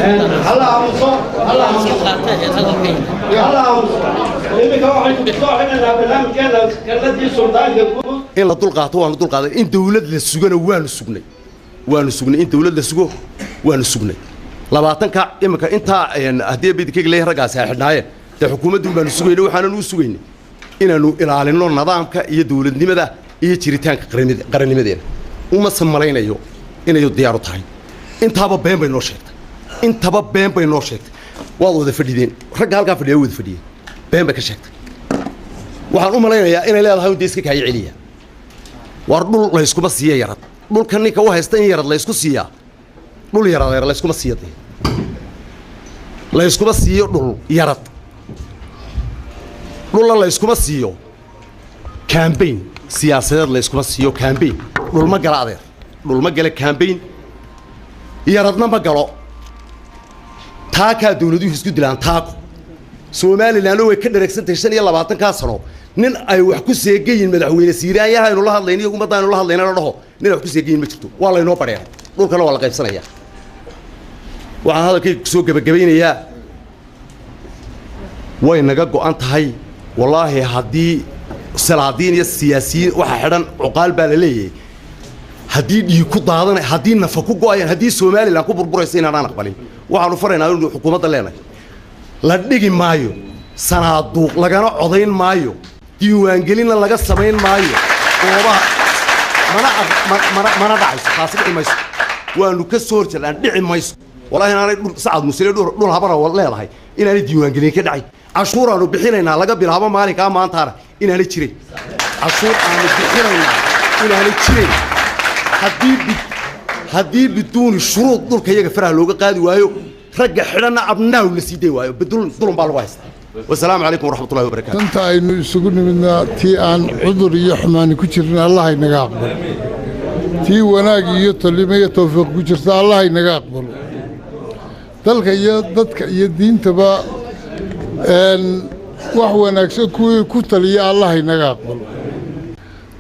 Hala aamuso, hala aamuso, hala aamuso. Iminka waxaynu kusoo xidhaynaa barnaamijkeena kelmadii suldaanka guud. In la dulqaato waanu dulqaaday, in dawlad la sugana waanu sugnay, waanu sugnay in dawlad la sugo, waanu sugnay 20-ka iminka intaa haddii bidikeyga leeyahay raggaasi ay xidhnaayeen. Dee xukuumaddu baanu sugaynay, waxaanan u sugaynay inaannu ilaalinno nidaamka iyo dawladnimada iyo jiritaanka qarannimadeena. Umase malaynayo inay diyaaru tahay. Intaaba been bay noo sheegtay, intaba been bay noo sheegtay. Waad wada fadhideen, ragga halkaa fadhiya wada fadhiyeen, been bay ka sheegtay. Waxaan u malaynayaa inay leedahay un dee iska kaayo celiya. War dhul layskuma siiya yarad. Dhulka ninka u haysta in yarad laysku siiyaa, dhul yaradeer layskuma siiyo, dee layskuma siiyo dhul yarad, dhulla layskuma siiyo campaign siyaasadeed, layskuma siiyo campaign. Dhul ma gala adeer, dhul ma gala campaign, yaradna ma galo. Taakaa dawladuhu isku dilaan taako. Somalilandna way ka dheregsantahay 25-kaa sano nin ay wax ku seegayin. Madaxweyne Siiraanyaha aynu la hadlayno iyo ummadda aynu la hadlayna la dhaho nin ay wax ku seegayin ma jirto. Waa laynoo badheeray, dhulkana waa la qaybsanaya. Waxaan hadalkayga kusoo gebagabaynayaa, way naga go'an tahay wallaahi haddii salaadiin iyo siyaasiyiin waxa xidhan cuqaal baa la leeyahay, haddii dhiig ku daadanay, haddii nafa ku go'ayaan, haddii Somaliland ku burburaysa, inaanaan aqbalin. Waxaanu faraynaa inuu xukuumadda leenahay la dhigi maayo sanaaduuq, lagana codayn maayo, diiwaangelinna laga samayn maayo goobaha, mana mana mana dhacayso taasi, dhici mayso. Waanu ka soo horjeednaan, dhici mayso wallahi inaanay dhul Sacad Musile, dhul habara leedahay inaanay diiwaangelin ka dhacay. Cashuuraanu bixinaynaa laga bilaabo maalinkaa maantaana inaanay jirin, cashuur aanu bixinaynaa inaanay jirin haddii biduuni shuruud dhulka iyaga faraha looga qaadi waayo, ragga xidhanna abnaaw la sii day waayo. Bidul dulun baa lagu haystaa. Wasalaamu calaykum waraxmatullahi wabarakaatu. Danta aynu isugu nimidnaa tii aan cudur iyo xumaani ku jirin Allah inaga aqbalo, tii wanaag iyo tolimo iyo tawfiiq ku jirta Allah inaga aqbalo. Dalka iyo dadka iyo diintaba wax wanaagsan kuwii ku taliya Allah inaga aqbalo.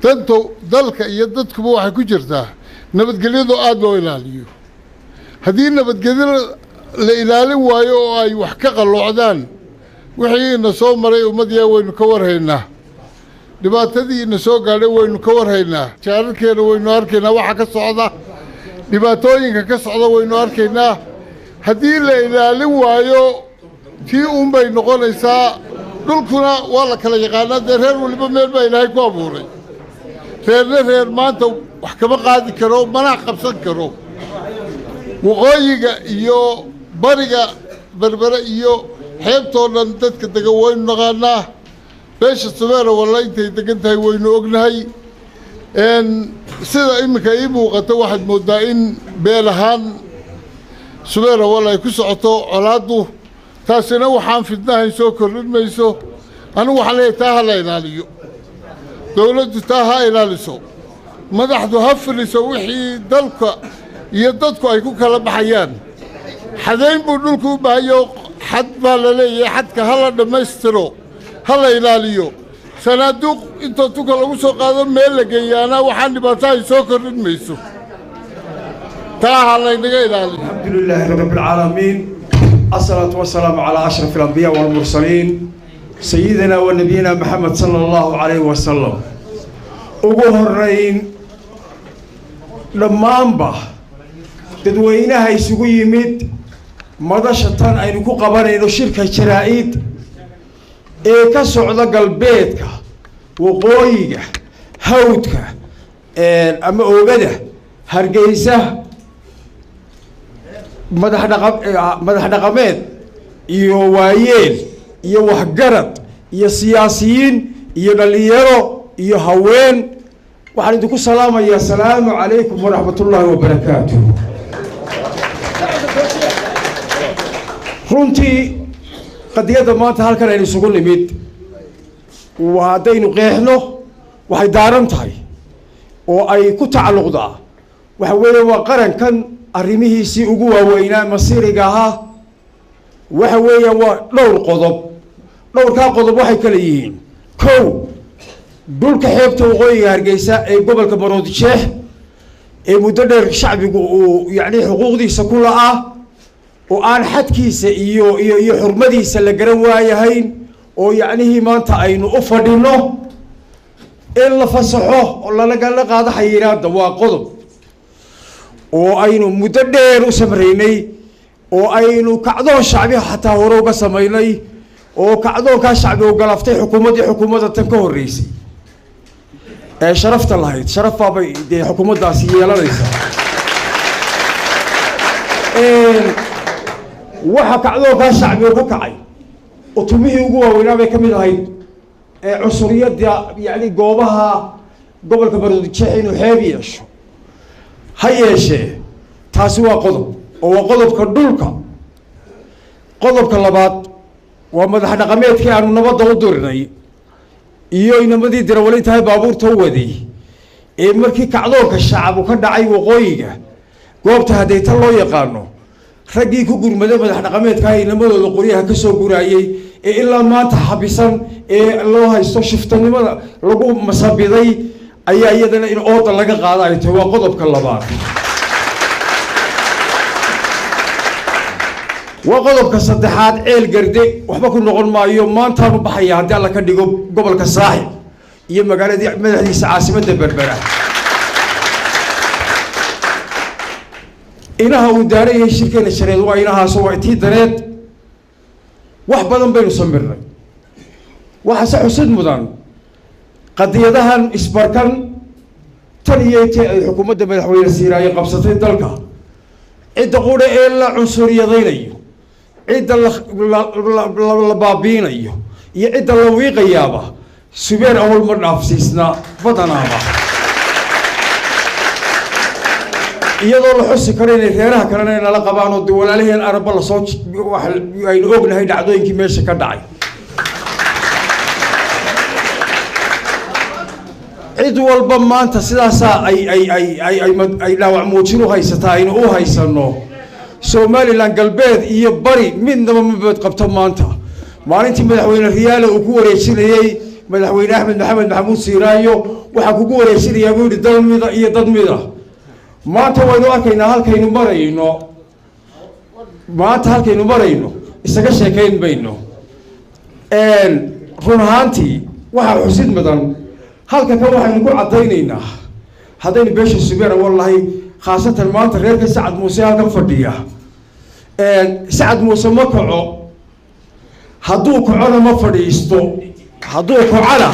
Danta dalka iyo dadkuba waxay ku jirtaa nabadgelyadoo aada loo ilaaliyo. Haddii nabadgelyo la ilaalin waayo oo ay wax ka qalloocdaan, wixii ina soo maray ummadyaa waynu ka warhaynaa, dhibaatadii ina soo gaadhay waynu ka warhaynaa, jaararkeena waynu arkaynaa, waxa ka socda, dhibaatooyinka ka socda waynu arkaynaa. Haddii la ilaalin waayo tii uunbay noqonaysaa. Dhulkuna waa la kala yaqaanaa, dee reer waliba meel baa Ilaahay ku abuuray. Reerna reer maanta wax kama qaadi karo, mana qabsan karo. Waqooyiga iyo bariga Berbere iyo xeebtoo dhan dadka degan waynu naqaanaa. Beesha Subeera walla intay degan tahay waynu ognahay. Sida iminka ii muuqato, waxaad mooddaa in beel ahaan Subeera walla ay ku socoto colaaddu. Taasina waxaan fidnahayn soo kordhin mayso. Anigu waxaan leeyahay taa ha la ilaaliyo, dawladdu taa ha ilaaliso, madaxdu ha filiso wixii dalka iyo dadku ay ku kala baxayaan. Xadayn buu dhulku u baahayo, xad baa la leeyahay, xadka ha la dhammaystiro, ha la ilaaliyo. Sanaaduuq intoo tuka lagu soo qaado meel la geeyaana waxaan dhibaato ay soo kordhin mayso. Taa ha laynaga ilaaliyo. الحمد لله رب العالمين، الصلاة والسلام على أشرف الأنبياء والمرسلين، سيدنا ونبينا محمد صلى الله عليه وسلم. Ugu horeyn, dhammaanba dadweynaha isugu yimid madasha tan aynu ku qabanayno shirka jaraa-id ee ka socda galbeedka, waqooyiga, hawdka ama oogada Hargeysa, madax dhaqameed iyo waayeel iyo waxgarad iyo siyaasiyiin iyo dhalinyaro iyo haween, waxaan idinku salaamayaa asalaamu calaykum waraxmat ullaahi wabarakaatu. Runtii qadiyadda maanta halkan aynu isugu nimid waa haddaynu qeexno waxay daaran tahay oo ay ku tacalluqdaa waxa weeye waa qarankan arrimihiisii ugu waaweynaa masiiriga ahaa. Waxa weeyaan waa dhowr qodob. Dhowrkaa qodob waxay kala yihiin: kow, dhulka xeebta waqooyiga Hargeysa ee gobolka Maroodijeex ee muddo dheer shacbigu uu yacni xuquuqdiisa ku la'aa. Oo aan xadkiisa iyo xurmadiisa la garan waayahayn, oo yacnihii maanta aynu u fadhino in la fasaxo oo lalagala qaado xayiraadda, waa qodob oo aynu muddo dheer u samraynay, oo aynu kacdoon shacbi xataa hore uga samaynay, oo kacdoonkaa shacbi u galaftay xukuumaddii xukuumadda tan ka horreysay ee sharafta lahayd. Sharaf baabay dee xukuumaddaasi yeelanaysaa. Waxa kacdoonkaa shacbi u ka kacay utumihii ugu waaweynaa bay ka mid ahayd ee cusuriyadda, yacni goobaha gobolka Maroodijeex inuu xeeb yeesho. Ha yeeshee, taasi waa qodob, oo waa qodobka dhulka. Qodobka labaad waa madax dhaqameedkii aanu nabadda u dirinay iyo inamadii dirawalintahay baabuurta u waday ee markii kacdoonka shacabu ka dhacay waqooyiga, goobta hadeeta loo yaqaano, raggii ku gurmaday madax dhaqameedkaha inamadooda qoryaha ka soo guraayey ee ilaa maanta xabisan ee loo haysto shiftanimada lagu masabiday ayaa iyadana in ooda laga qaado ay tahay. Waa qodobka labaad. Waa qodobka saddexaad. Ceel Garde waxba ku noqon maayo. Maantaanu baxaya haddii Alla ka dhigo gobolka Saaxib iyo magaaladii madaxdiisa caasimadda Berbera. Inaha uu daaran yahay shirkeena shareed waa inahaas, waa tii dareed. Wax badan baynu samirnay. Waxaase xusid mudan qadiyadahan isbarkan tan iyo intii ay xukuumadda madaxweyne Siiraaye qabsatay dalka, cidda qudha ee la cunsuriyadaynayo, cidda la baabiinayo iyo cidda la wiiqayaaba Subeer Awal ma dhaafsiisna badanaaba, iyadoo la xusi karo inay reeraha kalena nala qabaan oo de walaalaheen Araba lasoo aynu ognahay dhacdooyinkii meesha ka dhacay. Cid walba maanta sidaasaa ay dhaawac muujin u haysataa aynu u haysano. Somalilan galbeed iyo bari midnaba ma bad qabto. Maanta maalintii madaxweyne Riyaale uu ku wareejinayey madaxweyne Axmed Maxamed Maxamuud Siiraayo, waxaa kugu wareejinayaa buu yihi dal mida iyo dad mida. Maanta waynu arkaynaa halkaynu marayno. Maanta halkaynu marayno isaga sheekayn mayno. Run ahaantii waxaa xusid mudan halka kan waxaynu ku caddaynaynaa haddaynu beesha Subeera wallahi, khaasatan maanta reerka Sacad Muuse halkan fadhiya. Sacad Muuse ma kaco, hadduu kacona ma fadhiisto. Hadduu kacona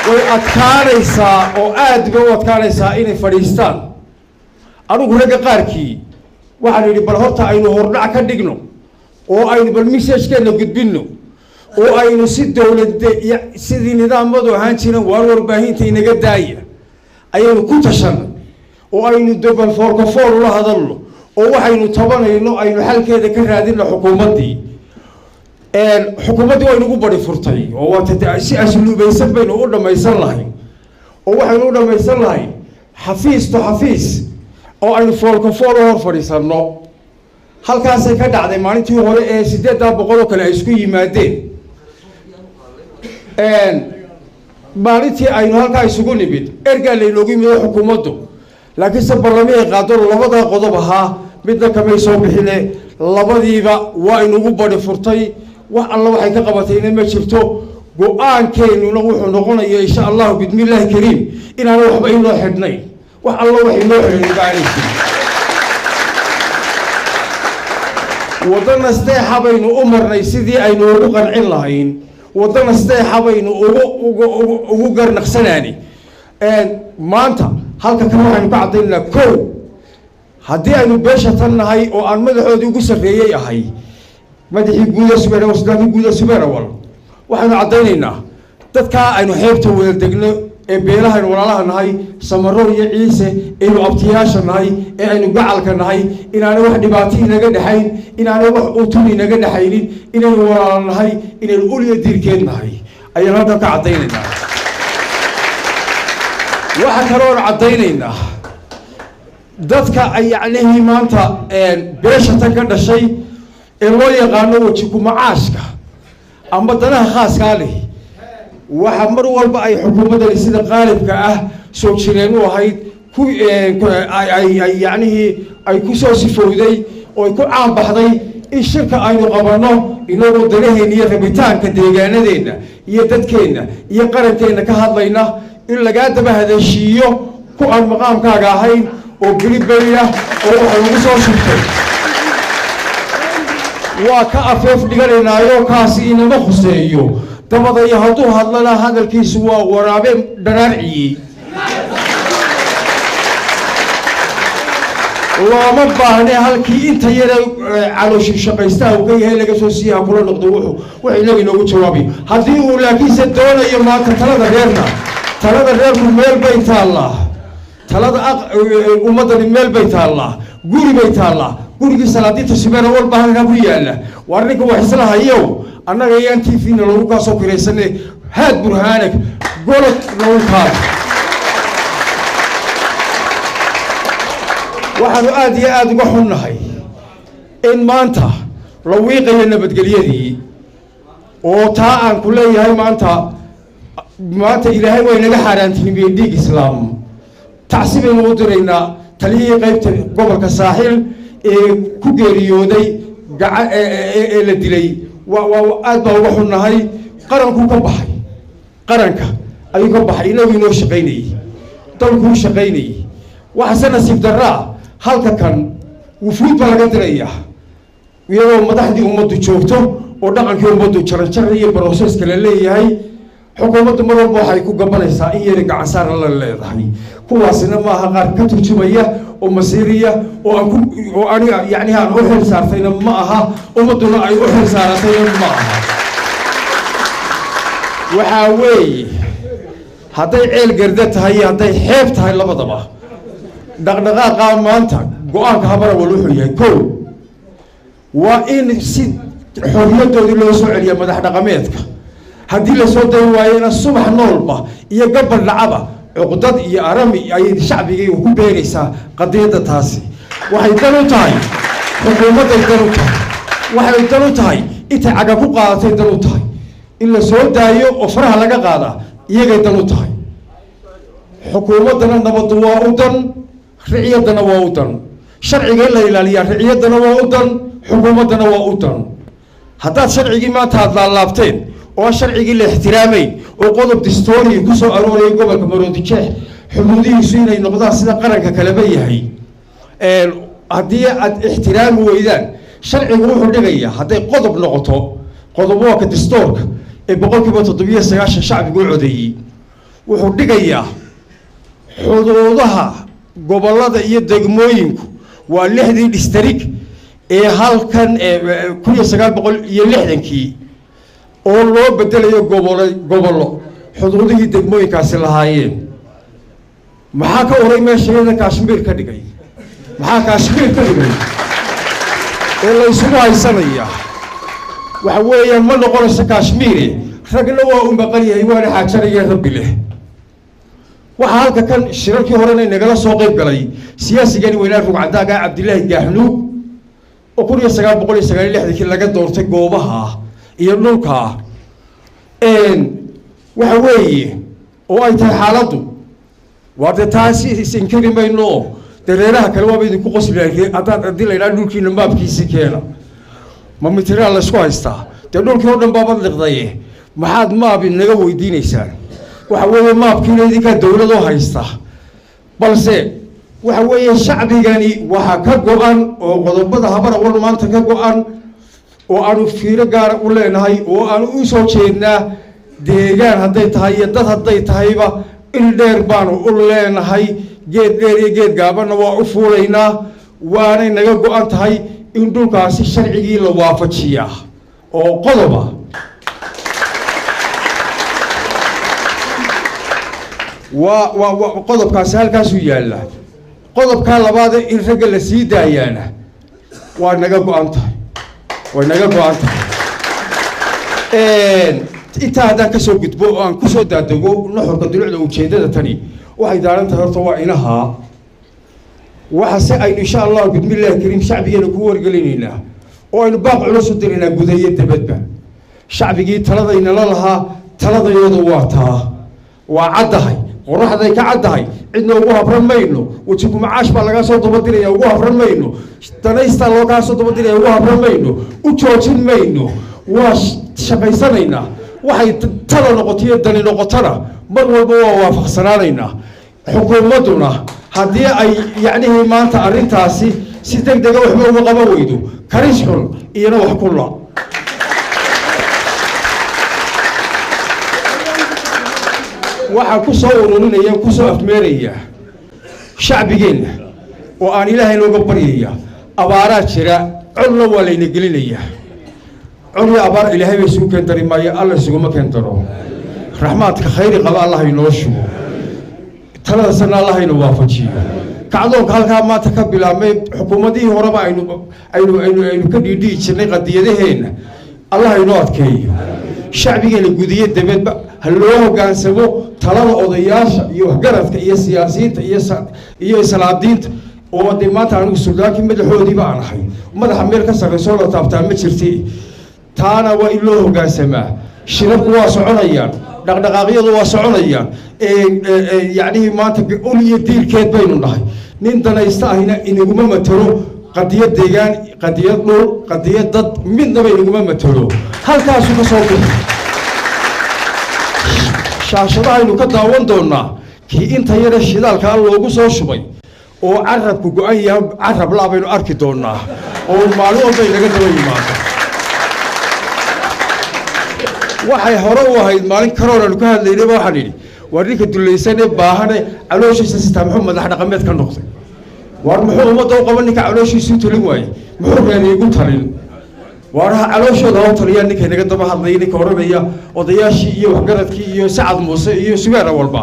way adkaanaysaa oo aad bay u adkaanaysaa inay fadhiistaan. Anigu ragga qaarkii waxaan idhi, bal horta aynu hordhac ka dhigno oo aynu bal message-keenna gudbinno oo aynu si dowladde iyo sidii nidaamadu ahaan jiren waar warbaahinta inaga daaya ayaynu ku tashanay, oo aynu bal foorkafoor ula hadalno oo waxaynu tabanayno aynu xalkeeda ka raadino xukuumaddii. Xukuumaddii waa inugu bari furtay oo waa si asluubaysan baynu u dhammaysan lahayn, oo waxaynu u dhammaysan lahayn xafiis to xafiis oo aynu foolka fool u hor fadhiisanno. Halkaasay ka dhacday maalintii hore ee 800 oo kale ay isku yimaadeen. Maalintii aynu halkaa isugu nimid ergaa laynoogu yimid xukuumaddu, laakiinse barlamihii qaado labadaa qodob ahaa midna kamay soo bixine, labadiiba waa inugu bari furtay. Wax alla waxay ka qabatayna ma jirto. Go-aankeennuna wuxuu noqonaya insha Allahu bismillaahi kariim inaana waxba inoo xidhnayn, wax alla wax inoo xidhan baanay jirin. Waddo nasteexa baynu u marnay sidii aynu ugu qancin lahayn, waddo nasteexa baynu ugu garnaqsanaani. Maanta halka kan waxaynu ka cadaynaynaa, kow, haddii aynu beesha tan nahay oo aan madaxoodii ugu sarreeyey ahay, madaxii guuda Subeer, wasdaankii guuda Subeerawal, waxaynu caddaynaynaa dadkaa aynu xeebta wada degno ee beelaha aynu walaalaha nahay, Samaro iyo Ciise, aynu abtiyaasha nahay ee aynu gacalka nahay, inaanay wax dhibaato inaga dhexayn, inaanay wax utun inaga dhexaynin, inaynu walaala nahay, inaynu ulya diirkeed nahay ayaan halkan ka caddaynaynaa. Waxaa kaloon caddaynaynaa dadka ay yacnihii maanta beesha tan ka dhashay ee loo yaqaano weji kumacaashka ama danaha khaaskaa leh, waxa mar walba ay xukuumaddani sida qaalibka ah soo jireen u ahayd Ku ay yacnihii ay ku soo sifowday oo ay ku caanbaxday in shirka aynu qabanno inagoo danaheenna iyo rabitaanka deegaanadeenna iyo dadkeenna iyo qarankeenna ka hadlayna, in lagaa daba hadashiiyo ku aan maqaamkaaga ahayn oo gelibeyna oo waxa lagu soo shubtay. Waa ka afeef dhiganaynaayo, kaasi inama khuseeyo. Dabadayo hadduu hadlana hadalkiisu waa waraabe dharaarciyey. Looma baahne halkii inta yare calooshi shaqaystaha uu ka yahay laga soo siiyaha kula noqdo. Wuxuu inaga inoogu jawaabayo haddii uu laakiinse doonayo maanta talada reerna, talada reerku meel bay taallaa, talada ummaddani meel bay taallaa, guri bay taallaa, gurigii salaadiinta subeera walba halkaa ku yaalla. Waar ninka wax isla hayow, annaga yaan TV-na lagu kaasoo kiraysane, haad burhaanag golod lagu kaado. Waxaanu aada iyo aada uga xunnahay in maanta la wiiqayo nabadgelyadii, oo taa aan ku leeyahay maanta Ilaahay way naga xaaraantinimiyey dhiig islaam. Tacsi baynu u diraynaa taliyihii qaybta gobolka Saaxil ee ku geeriyooday gaca ee la dilay. Waa aad baa uga xunnahay. Qarankuu ka baxay, qaranka ayuu ka baxay, inagu inoo shaqaynayey, dalkuu shaqaynayey. Waxaase nasiib darraa halka kan wufuud baa laga dirayaa iyadoo madaxdii ummaddu joogto oo dhaqankii ummaddu jaranjar iyo broseska la leeyahay. Xukuumaddu mar walba waxay ku gabanaysaa in yari gacansaarna la leedahay. Kuwaasina maaha qaar ka turjumaya oo masiiriya oo aan ku oo aniga yacni aan u xil saartayna ma aha, ummadduna ay u xil saaratayna ma aha. Waxaa weeye hadday Ceel Garda tahay iyo hadday xeeb tahay labadaba, dhaqdhaqaaqaa maanta go-aanka Habarawal wuxuu yahay: kow, waa in si xorriyadoodii loo soo celiya madax dhaqameedka. Haddii lasoo dayn waayena, subax noolba iyo gabal dhacaba cuqdad iyo arami ayay shacbigii ku beenaysaa qadiyadda. Taasi waxay dan u tahay xukuumadday dan u tahay, waxay dan u tahay intay caga ku qaadatay dan u tahay in la soo daayo oo faraha laga qaadaa, iyagay dan u tahay. Xukuumaddana nabaddu waa u dan, riciyaddana waa u dan. Sharciga in la ilaaliyaa riciyaddana waa u dan, xukuumaddana waa u dan. Haddaad sharcigii maanta aad laalaabteen oo aan sharcigii la ixtiraamayn oo qodob distoori ku soo arooraya gobolka Maroodijeex xuduudihiisu inay noqdaan sida qaranka kaleba yahay, haddii aad ixtiraami weydaan, sharcigu wuxuu dhigayaa hadday qodob noqoto, qodob waa ka distoorka ee 97% shacbigu u codeeyey, wuxuu dhigayaa xuduudaha gobollada iyo degmooyinku waa 6dii district ee halkan 1960kii oo loo bedelayo gobolo gobollo xuduudihii degmooyinkaasi lahaayeen. Maxaa ka oray meesha iyada Kashmiir ka dhigay? Maxaa Kashmiir ka dhigay ee la isugu haysanaya? Waxa weeyaan ma noqonayso Kashmiire, ragna waa u maqan yahay, waana xaajanaya rabbi leh. Waxaa halka kan shirarkii horena inagala soo qayb galay siyaasigani weynaa rugcadaaga Cabdilaahi Gaaxnuug oo 1969kii laga doortay goobaha iyo dhulka. Waxa weeye oo ay tahay xaaladdu waa dee taasi is inkari mayno oo dee reeraha kale waaba idinku qosli haddaad haddii la yidhaha dhulkiina maabkiisii keena, ma mitiraa laysku haystaa? Dee dhulkii oo dhan baabad liqdaye, maxaad maab inaga weydiinaysaan? Waxa weeye maabkiina idinkaa dawladoo haysta. Balse waxa weeye shacbigani waxaa ka go-an oo qodobada Habarawal maanta ka go-an oo aanu fiiro gaara u leenahay oo aanu u soo jeednaa, deegaan hadday tahay iyo dad hadday tahayba, il dheer baanu u leenahay, geed dheer iyo geed gaabanna waa u fuulaynaa, waanay naga go-an tahay in dhulkaasi sharcigii la waafajiyaa oo qodoba. Waa qodobkaasi halkaasuu yaallaa. Qodobkaa labaade in ragga la sii daayaana waa naga go-an tahay, way naga go-an tahay. Intaa haddaan kasoo gudbo oo aan kusoo daadego nuxurka dulucda ujeeddada tani waxay daaran tahay, horta waa inahaa. Waxase aynu insha Allahu bismillahi kariim shacbigeena ku wargelinaynaa oo aynu baaq culus u diraynaa guda iyo dabadba shacbigii taladaynala lahaa, taladayadu waa taa, waa caddahay. Qoraxday ka caddahay, cidna ugu habran mayno. Weji kumacaash baa lagaa soo dabadiraya, ugu habran mayno. Danaystaa loogaa soo dabadiraya, ugu habran mayno. U joojin mayno, waa shaqaysanaynaa. Waxay tada noqoto iyo dani noqotona mar walba waa waafaqsanaanaynaa. Xukuumadduna haddii ay yacnihii maanta arrintaasi si deg dega waxba uga qaban weydo, karis xun iyana wax ku la waxaan ku soo ururinaya, ku soo afmeeraya shacbigeenna oo aan Ilaahay nooga baryaya. Abaaraa jira, colna waa layna gelinayaa. Col iyo abaar Ilaahay bay isugu keen dari maayo, Alla isuguma keen daro. Raxmaadka khayri qaba Allah inoo shubo, talada sana Allah ina waafajiyo. Kacdoonka halkaa maanta ka bilaabmay, xukuumadihii horeba aynu ka dhiidhihi jirnay qadiyadaheenna, Allah inoo adkeeyo. Shacbigeena gudiye dabeedba ha loo hoggaansamo talada odayaasha iyo waxgaradka iyo siyaasiyiinta iyo islaadiinta, oo dee maanta anigu suldaankii madaxoodiiba aan ahay. Madaxa meel ka sarraysoo la taabtaa ma jirti, taana waa in loo hoggaansamaa. Shirarku waa soconayaan, dhaqdhaqaaqyadu waa soconayaan. Yacnihii maanta ul iyo diirkeed baynu nahay. Nin danaysta ahina inaguma matalo qadiyad deegaan, qadiyad dhul, qadiyad dad, midnaba inaguma matalo. Halkaasuu ka soo bixi, shaashadahaynu ka daawan doonaa kii inta yare shidaalkaa loogu soo shubay oo carabku go-an yahay. Carab la baynu arki doonaa oo maalin walba inaga daba yimaado. Waxay hore u ahayd maalin karoonanu ka hadlaynayba, waxaan idhi: waar ninka dulaysan ee baahane calooshiisa sitaa muxuu madax dhaqameed ka noqday? Waar muxuu ummadda u qaban ninka calooshiisuu talin waayey? Muxuu reer iigu talin? Waaraha calooshooda ha u taliyaan. Ninka inaga daba hadlaya, ninka odhanaya odayaashii iyo waxgaradkii iyo Sacad Muuse iyo Subeera walba,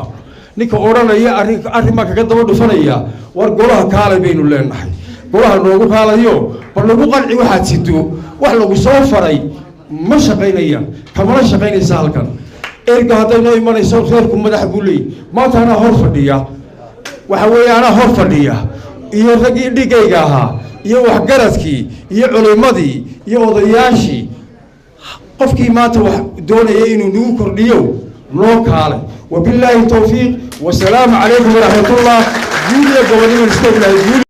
ninka odhanaya arrin arrin baan kaga daba dhufanaya, war golaha kaalay baynu leenahay. Golaha noogu kaalayo, bal lagu qanci. Waxaad sido wax lagu soo faray ma shaqaynayaan, kamana shaqaynaysa halkan. Erga hadday noo imanayso, reerku madax buu leeyay. Maanta anaa hor fadhiya, waxa weeye anaa hor fadhiya iyo raggii dhigayga ahaa iyo waxgaradkii iyo culimmadii iyo odayaashii. Qofkii maanta wax doonaya inuu nagu kordhiyo, noo kaalay. Wabilaahi towfiiq, wasalaamu calaykum waraxmatullah. Guul iyo gobonimo iska ognahay, guul.